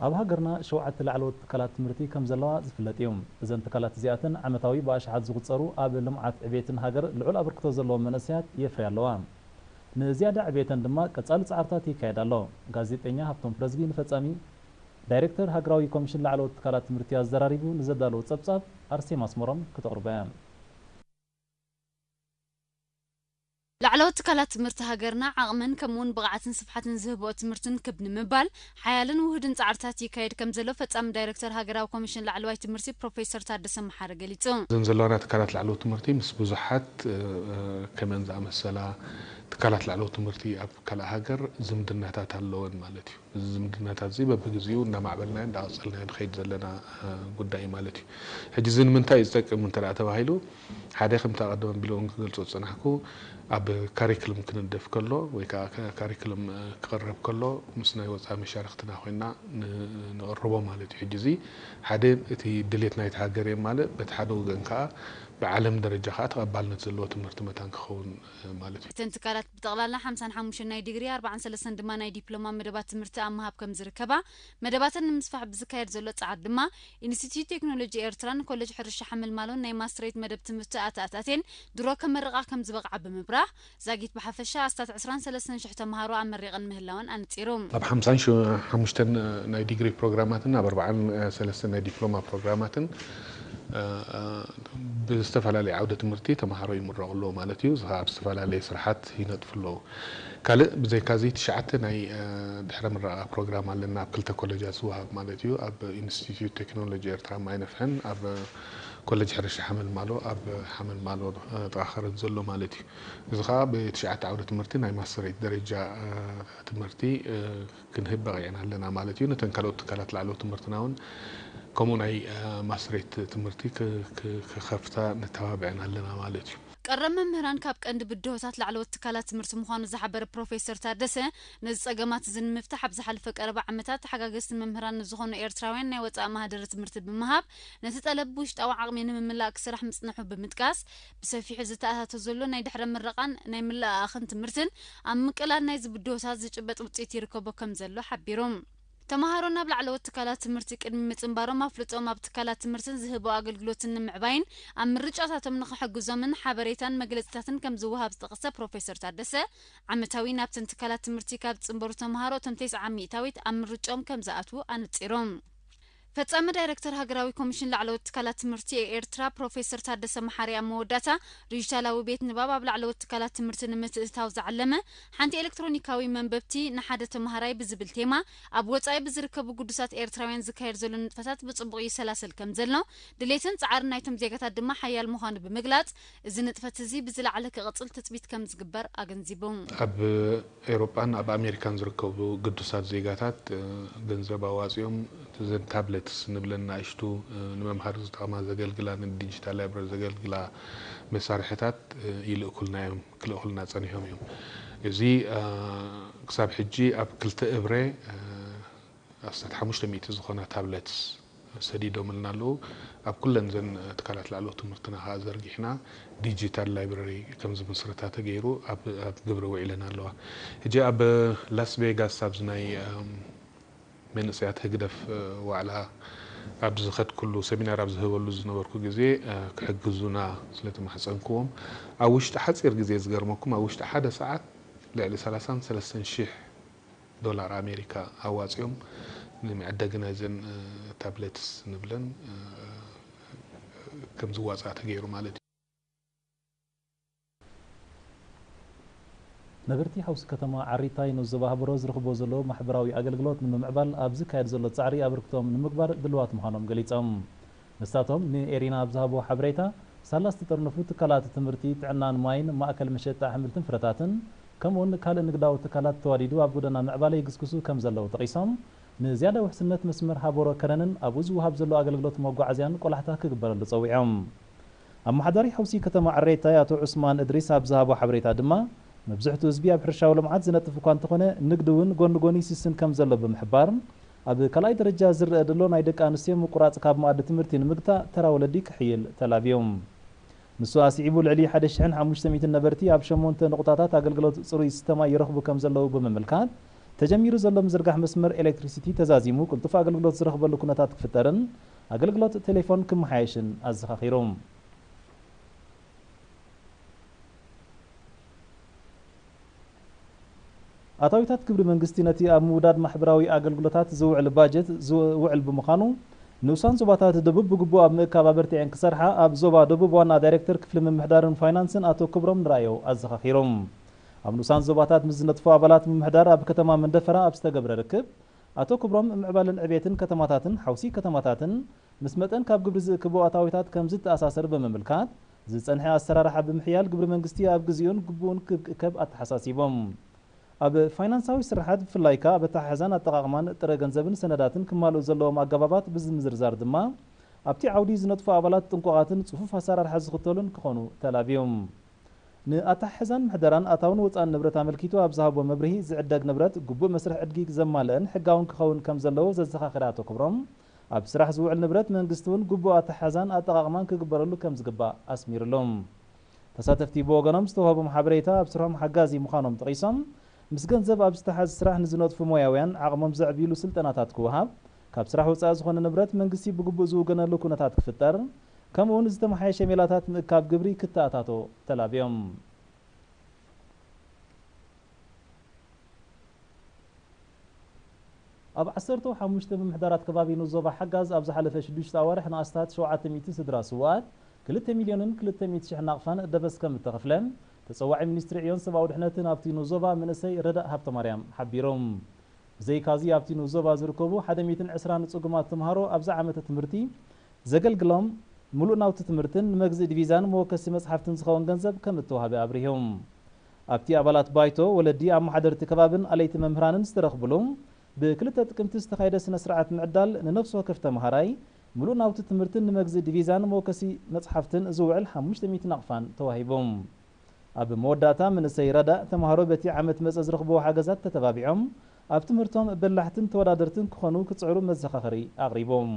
ኣብ ሃገርና ሸውዓተ ላዕለዎት ትካላት ትምህርቲ ከም ዘለዋ ዝፍለጥ እዩ። እዘን ትካላት እዚኣተን ዓመታዊ ብኣሽሓት ዝቑጸሩ ኣብ ልምዓት ዕቤትን ሃገር ልዑል ኣበርክቶ ዘለዎም መንእሰያት የፍርያ ኣለዋ። ንዝያዳ ዕቤተን ድማ ቀጻሊ ጻዕርታት ይካየድ ኣሎ። ጋዜጠኛ ሃብቶም ፕረዝጊ ንፈጻሚ ዳይሬክተር ሃገራዊ ኮሚሽን ላዕለዎት ትካላት ትምህርቲ ኣዘራሪቡ ንዘዳለዎ ጸብጻብ ኣርሴማ ኣስመሮም ክተቕርቦ እያ። ላዕለዎት ትካላት ትምህርቲ ሃገርና ዓቕምን ከምኡውን ብቕዓትን ስፍሓትን ዝህብኦ ትምህርትን ክብ ንምባል ሓያልን ውሁድን ጻዕርታት ይካየድ ከም ዘሎ ፈጻሚ ዳይሬክተር ሃገራዊ ኮሚሽን ላዕለዋይ ትምህርቲ ፕሮፌሰር ታደሰ መሓሪ ገሊጹ። እዘን ዘለዋና ትካላት ላዕለዎት ትምህርቲ ምስ ብዙሓት፣ እ፣ እ፣ ከመን ዝኣመሰላ ትካላት ላዕለዎት ትምህርቲ ኣብ ካልእ ሃገር ዝምድናታት ኣለወን ማለት እዩ። እዚ ዝምድናታት እዚ በብግዚኡ እናማዕበልናዮ እንዳቐጸልናዮ ንኸይድ ዘለና፣ እ፣ ጉዳይ እዩ ማለት እዩ። ሕጂ እዚ ንምንታይ እዩ ዝጠቅም እንተ ደኣ ተባሂሉ፣ ሓደ ከምቲ ኣቐድም ኣቢለ እውን ክገልጾ ዝጸናሕኩ፣ ኣብ ካሪክልም ክንደፍ ከሎ ወይ ከኣ ከ-፣ ካሪክልም፣ እ፣ ክቐረብ ከሎ ምስ ናይ ወጻኢ መሻርኽትና ኮይና ን-፣ ንቕርቦ ማለት እዩ። ሕጂ እዚ ሓደ እቲ ድሌት ናይቲ ሃገር የማልእ፣ በቲ ሓደ ወገን ከኣ ብዓለም ደረጃ ከኣ ተቐባልነት ዘለዎ ትምህርቲ መታን ክኸውን፣ እ፣ ማለት እዩ። እተን ትካላት ብጠቕላላ ሓምሳን ሓሙሽተን ናይ ዲግሪ፣ ኣርባዓን ሰለስተን ድማ ናይ ዲፕሎማ መደባት ትምህርቲ ኣብ ምሃብ ከም ዝርከባ፣ መደባተን ንምስፋሕ ብዝካየድ ዘሎ ጻዕሪ ድማ ኢንስቲትዩት ቴክኖሎጂ ኤርትራን ኮሌጅ ሕርሻ ሓመልማሎን ናይ ማስትሬት መደብ ትምህርቲ ኣተኣታቴን ድሮ ከመርቓ ከም ዝበቕዓ ብምብራህ፣ ዛጊት ብሓፈሻ ኣስታት ዕስራን ሰለስተን ሽሕ ተምሃሮ ኣመሪቐን ምህላወን ኣነጺሩ። ኣብ ሓምሳን ሓሙሽተን ናይ ዲግሪ ፕሮግራማትን ኣብ ኣርባዓን ሰለስተን ናይ ዲፕሎማ ፕሮግራማትን፣ እ፣ እ፣ ብዝተፈላለየ ዓውደ ትምህርቲ ተምሃሮ ይምረቑ ኣለዉ ማለት እዩ። እዚ ኸኣ ኣብ ዝተፈላለየ ስራሓት ይነጥፉ ኣለዉ። ካልእ ብዘይካዚ ትሽዓተ ናይ፣ እ፣ ድሕረ ምረቓ ፕሮግራም ኣለና፣ ኣብ ክልተ ኮሌጃት ዝወሃብ ማለት እዩ። ኣብ ኢንስቲትዩት ቴክኖሎጂ ኤርትራ ማይ ነፍሕን ኣብ ኮሌጅ ሕርሻ ሓመልማሎ ኣብ ሓመልማሎ፣ እ፣ ጥቓ ከረን ዘሎ ማለት እዩ። እዚ ኸኣ ብትሽዓተ ዓውደ ትምህርቲ ናይ ማስተሬት ደረጃ፣ እ፣ ትምህርቲ፣ እ፣ ክንህብ በቒዕና ኣለና ማለት እዩ። ነተን ካልኦት ትካላት ላዕለዎት ትምህርትና እውን ከምኡ ናይ፣ እ፣ ማስተሬት ትምህርቲ ክ-፣ ክ-፣ ክኸፍታ ነተባብዐን ኣለና ማለት እዩ። ቀረብ መምህራን ካብ ቀንዲ ብድሆታት ላዕለዎት ትካላት ትምህርቲ ምዃኑ ዝሓበረ ፕሮፌሰር ታደሰ፣ ነዚ ጸገማት እዚ ንምፍታሕ ኣብ ዝሓለፈ ቀረባ ዓመታት ተሓጋገዝቲ መምህራን ንዝኾኑ ኤርትራውያን ናይ ወጻኢ ማህደረ ትምህርቲ ብምሃብ፣ ነቲ ጠለብ ብውሽጣዊ ዓቕሚ ንምምላእ ክስራሕ ምጽንሑ ብምጥቃስ፣ ብሰፊሑ ዝተኣታቶ ዘሎ ናይ ድሕረ ምረቓን ናይ ምልእኣኽን ትምህርትን ኣብ ምቅላል ናይዚ ብድሆታት ዝጭበጥ ውጽኢት ይርከቦ ከም ዘሎ ሓቢሩ። ተምሃሮ ናብ ላዕለዎት ትካላት ትምህርቲ ቅድሚ ምጽንባሮም ኣፍልጦም ኣብ ትካላት ትምህርትን ዝህቦ ኣገልግሎትን ንምዕባይን ኣብ ምርጫታቶም ንኽሕግዞምን ሓበሬታን መግለጺታትን ከም ዝወሃብ ዝጠቐሰ ፕሮፌሰር ታደሰ፣ ዓመታዊ ናብተን ትካላት ትምህርቲ ካብ ዝጽንበሩ ተምሃሮ እቶም ተስዓ ሚእታዊት ኣብ ምርጫኦም ከም ዝኣትዉ ኣነጺሮም። ፈጻሚ ዳይረክተር ሃገራዊ ኮሚሽን ላዕለዎት ትካላት ትምህርቲ ኤርትራ ፕሮፌሰር ታደሰ መሓሪ ኣብ መወዳእታ፣ ዲጂታላዊ ቤት ንባብ ኣብ ላዕለዎት ትካላት ትምህርቲ ንምትእትታው ዝዓለመ ሓንቲ ኤሌክትሮኒካዊ መንበብቲ ንሓደ ተምሃራይ ብዝብል ቴማ ኣብ ወጻኢ ብዝርከቡ ግዱሳት ኤርትራውያን ዝካየድ ዘሎ ንጥፈታት ብጽቡቕ ይሰላሰል ከም ዘሎ፣ ድሌትን ጻዕርን ናይቶም ዜጋታት ድማ ሓያል ምዃኑ ብምግላጽ፣ እዚ ንጥፈት እዚ ብዝለዓለ ክቕጽል ትጽቢት ከም ዝግበር ኣገንዚቡ። ኣብ ኤውሮጳን ኣብ ኣሜሪካን ዝርከቡ ግዱሳት ዜጋታት፣ እ፣ ገንዘብ ኣዋጺኦም እዘን ታብለትስ ንብለን ንኣሽቱ፣ እ፣ ንመምሃሪ ዝጠቕማ ዘገልግላ፣ ንዲጂታል ላይብረሪ ዘገልግላ መሳርሕታት፣ እ፣ ይልእኩልና እዮም፣ ክልእኩልና ጸኒሖም እዮም። እዚ፣ እ፣ ክሳብ ሕጂ ኣብ ክልተ እብረ፣ እ፣ ኣስታት ሓሙሽተ ሚእቲ ዝኾና ታብለትስ ሰዲዶምልና ኣለዉ። ኣብ ኩለን ዘን ትካላት ላዕለዎት ትምህርትና ከኣ ዘርጊሕና ዲጂታል ላይብረሪ ከም ዝምስረታ ተገይሩ ኣብ፣ ኣብ ግብሪ ውዒለን ኣለዋ። ሕጂ ኣብ ላስ ቬጋስ ኣብዚ ናይ፣ እም፣ መንእሰያት ህግደፍ፣ እ፣ ዋዕላ ኣብ ዝኸድኩሉ፣ ሰሚናር ኣብ ዝህበሉ ዝነበርኩ ግዜ፣ እ፣ ክሕግዙና ስለ ተማሕጸንክዎም፣ ኣብ ውሽጢ ሓጺር ግዜ፣ ዝገርመኩም፣ ኣብ ውሽጢ ሓደ ሰዓት ልዕሊ ሰላሳን ሰለስተን ሽሕ ዶላር ኣሜሪካ ኣዋጺኦም ንመዐደጊ ናይዘን፣ እ፣ ታብሌትስ ንብለን፣ እ፣ ከም ዝዋጻእ ተገይሩ ማለት እዩ። ነበርቲ ሓውሲ ከተማ ዓሪታይ ንዞባ ሃበሮ ዝረኽብዎ ዘለዉ ማሕበራዊ ኣገልግሎት ንምምዕባል ኣብ ዝካየድ ዘሎ ጻዕሪ ኣበርክቶም ንምግባር ድልዋት ምዃኖም ገሊጾም። ንሳቶም ንኤሪና ኣብ ዝሃብዎ ሓበሬታ፣ ሳላ ዝተጠርነፉ ትካላት ትምህርቲ፣ ጥዕናን ማይን፣ ማእከል መሸጣ ኣሕምልትን ፍረታትን፣ ከምኡውን ካልእ ንግዳዊ ትካላት ተዋዲዱ ኣብ ጎደና ምዕባለ ይግስግሱ ከም ዘለዉ ጠቒሶም፣ ንዝያዳ ውሕስነት መስመር ሃቦሮ ከረንን ኣብኡ ዝወሃብ ዘሎ ኣገልግሎት መጓዓዝያን ቆላሕታ ክግበረሉ ጸዊዖም። ኣመሓዳሪ ሓውሲ ከተማ ዓሬታይ ኣቶ ዑስማን እድሪስ ኣብ ዝሃቦ ሓበሬታ ድማ፣ መብዝሕትኡ ህዝቢ ኣብ ሕርሻዊ ልምዓት ዝነጥፍ እኳ እንተኾነ፣ ንግዲ እውን ጎኒ ጎኒ ይስስን ከም ዘሎ ብምሕባር፣ ኣብ ካልኣይ ደረጃ ዝረአ ዘሎ ናይ ደቂ ኣንስትዮ ምቁራጽ ካብ መኣዲ ትምህርቲ ንምግታእ ተራ ወለዲ ክሕይል ተላብዮም። ንሱ ኣስዒቡ፣ ልዕሊ ሓደ ሽሕን ሓሙሽተ ሚእትን ነበርቲ ኣብ ሸሞንተ ንቑጣታት ኣገልግሎት ጽሩይ ዝስተ ማይ ይረኽቡ ከም ዘለዉ ብምምልካት፣ ተጀሚሩ ዘሎ ምዝርጋሕ መስመር ኤሌክትሪሲቲ ተዛዚሙ ቅልጡፍ ኣገልግሎት ዝረኽበሉ ኩነታት ክፍጠርን ኣገልግሎት ቴሌፎን ክመሓየሽን ኣዘኻኺሩ። ኣታዊታት ግብሪ መንግስቲ ነቲ ኣብ ምውዳድ ማሕበራዊ ኣገልግሎታት ዝውዕል ባጀት ዝውዕል ብምዃኑ፣ ንኡሳን ዞባታት ደቡብ ብግቡእ ኣብ ምእካብ ኣበርቲዐን ክሰርሓ ኣብ ዞባ ደቡብ ዋና ዳይሬክተር ክፍሊ ምምሕዳርን ፋይናንስን ኣቶ ክብሮም ንርኣዮ ኣዘኻኺሮም። ኣብ ንኡሳን ዞባታት ምስ ዝነጥፉ ኣባላት ምምሕዳር ኣብ ከተማ መንደፈራ ኣብ ዝተገብረ ርክብ፣ ኣቶ ክብሮም ምዕባለን ዕቤትን ከተማታትን ሓውሲ ከተማታትን ምስ መጠን ካብ ግብሪ ዝእክቦ ኣታዊታት ከም ዝተኣሳሰር ብምምልካት፣ ዝጸንሐ ኣሰራርሓ ብምሕያል ግብሪ መንግስቲ ኣብ ግዜኡን ግቡእን ክእከብ ኣተሓሳሲቦም። ኣብ ፋይናንሳዊ ስርሓት ብፍላይ ከኣ ኣብ ኣተሓሕዛን ኣጠቓቕማን ጥረ ገንዘብን ሰነዳትን ክማልኡ ዘለዎም ኣገባባት ብዝምዝርዛር ድማ፣ ኣብቲ ዓውዲ ዝነጥፉ ኣባላት ጥንቁቓትን ጽፉፍ ኣሰራርሓ ዝኽተሉን ክኾኑ ተላብዮም። ንኣተሓሕዛን ምሕደራን ኣታውን ወጻእን ንብረት ኣመልኪቱ ኣብ ዝሃቦ መብርሂ፣ ዝዕደግ ንብረት ግቡእ መስርሕ ዕድጊ ዘማልአን ሕጋውን ክኸውን ከም ዘለዎ ዘዘኻኸረ ኣቶ ክብሮም፣ ኣብ ስራሕ ዝውዕል ንብረት መንግስቲ እውን ግቡእ ኣተሓሕዛን ኣጠቓቕማን ክግበረሉ ከም ዝግባእ ኣስሚሩሎም። ተሳተፍቲ ብወገኖም ዝተዋህቦም ሓበሬታ ኣብ ስርሖም ሓጋዚ ምዃኖም ጠቒሶም፣ ምስ ገንዘብ ኣብ ዝተሓዝ ስራሕ ንዝነጥፉ ሞያውያን ዓቕሞም ዘዕብዩሉ ስልጠናታት ክወሃብ፣ ካብ ስራሕ ወጻኢ ዝኾነ ንብረት መንግስቲ ብግቡእ ዝውገነሉ ኩነታት ክፍጠር፣ ከምኡ እውን ዝተመሓየሸ ሜላታት ምእካብ ግብሪ ክተኣታቶ ተላብዮም። ኣብ ዓሰርተ ሓሙሽተ ምምሕዳራት ከባቢ ንዞባ ሓጋዝ ኣብ ዝሓለፈ ሽዱሽተ ኣዋርሕ ንኣስታት ሸውዓተ ሚእቲ ስድራ ስውኣት ክልተ ሚልዮንን ክልተ ሚእቲ ሽሕ ናቕፋን ደበስ ከም እተኸፍለ ተጸዋዒ ሚኒስትሪ ዕዮን ሰብኣዊ ድሕነትን ኣብቲ ንዞባ መንእሰይ ረዳእ ሃብተማርያም ሓቢሮም። ብዘይካዚ ኣብቲ ንዞባ ዝርከቡ ሓደ ሚእትን ዕስራን ጽጉማት ተምሃሮ ኣብዚ ዓመተ ትምህርቲ ዘገልግሎም ምሉእ ናውቲ ትምህርትን ንመግዝኢ ዲቪዛን መወከሲ መጽሓፍትን ዝኸውን ገንዘብ ከም እተዋህበ ኣብሪሆም። ኣብቲ ኣባላት ባይቶ፣ ወለዲ፣ ኣመሓደርቲ ከባብን ኣለይቲ መምህራንን ዝተረኽብሉ ብክልተ ጥቅምቲ ዝተኻየደ ስነ ስርዓት ምዕዳል ንነፍሲ ወከፍ ተምሃራይ ምሉእ ናውቲ ትምህርትን ንመግዝኢ ዲቪዛን መወከሲ መጽሓፍትን ዝውዕል ሓሙሽተ ሚእቲ ናቕፋን ተዋሂቦም። ኣብ መወዳእታ መንእሰይ ረዳእ ተምሃሮ በቲ ዓመት መጸ ዝረኽብዎ ሓገዛት ተተባቢዖም ኣብ ትምህርቶም በላሕትን ተወዳደርትን ክኾኑ ክጽዕሩ መዘኻኸሪ ኣቕሪቦም።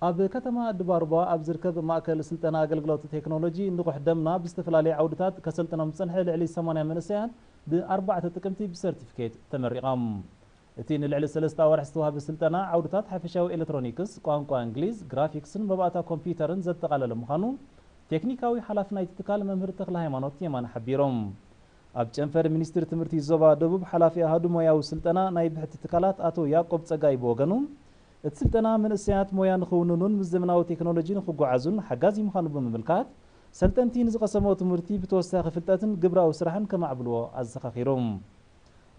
ኣብ ከተማ ድባርባ ኣብ ዝርከብ ማእከል ስልጠና ኣገልግሎት ቴክኖሎጂ ንቑሕ ደምና ብዝተፈላለየ ዓውድታት ከሰልጥኖም ዝጸንሐ ልዕሊ ሰማንያ መንእሰያት ብኣርባዕተ ጥቅምቲ ብሰርቲፊኬት ተመሪቖም። እቲ ንልዕሊ ሰለስተ ኣዋርሕ ዝተዋህበ ስልጠና ዓውድታት ሓፈሻዊ ኤሌክትሮኒክስ፣ ቋንቋ እንግሊዝ፣ ግራፊክስን መባእታ ኮምፒውተርን ዘጠቓለለ ምዃኑ ቴክኒካዊ ሓላፊ ናይቲ ትካል መምህር ተክለ ሃይማኖት የማነ ሓቢሮም። ኣብ ጨንፈር ሚኒስትሪ ትምህርቲ ዞባ ደቡብ ሓላፊ ኣሃዱ ሞያዊ ስልጠና ናይ ብሕቲ ትካላት ኣቶ ያዕቆብ ጸጋይ ብወገኑ፣ እቲ ስልጠና መንእሰያት ሞያ ንኽውንኑን ምስ ዘመናዊ ቴክኖሎጂ ንኽጓዓዙን ሓጋዚ ምዃኑ ብምምልካት፣ ሰልጠንቲ ንዝቐሰምዎ ትምህርቲ ብተወሳኺ ፍልጠትን ግብራዊ ስራሕን ከማዕብልዎ ኣዘኻኺሩ።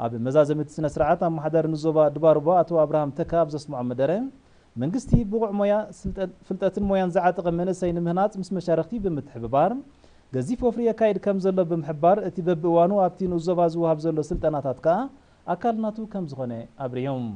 ኣብ መዛዘሚ እቲ ስነ ስርዓት ኣመሓዳሪ ንዞባ ድባርባ ኣቶ ኣብርሃም ተካ ኣብ ዘስምዖ መደረ፣ መንግስቲ ብቑዕ ሞያ፣ ስልጠ-፣ ፍልጠትን ሞያን ዝዓጠቐ መንእሰይ ንምህናጽ ምስ መሻርኽቲ ብምትሕብባር ገዚፍ ወፍሪ የካይድ ከም ዘሎ ብምሕባር፣ እቲ በብእዋኑ ኣብቲ ንኡስ ዞባ ዝወሃብ ዘሎ ስልጠናታት ከኣ ኣካል ናቱ ከም ዝኾነ ኣብሪሆም።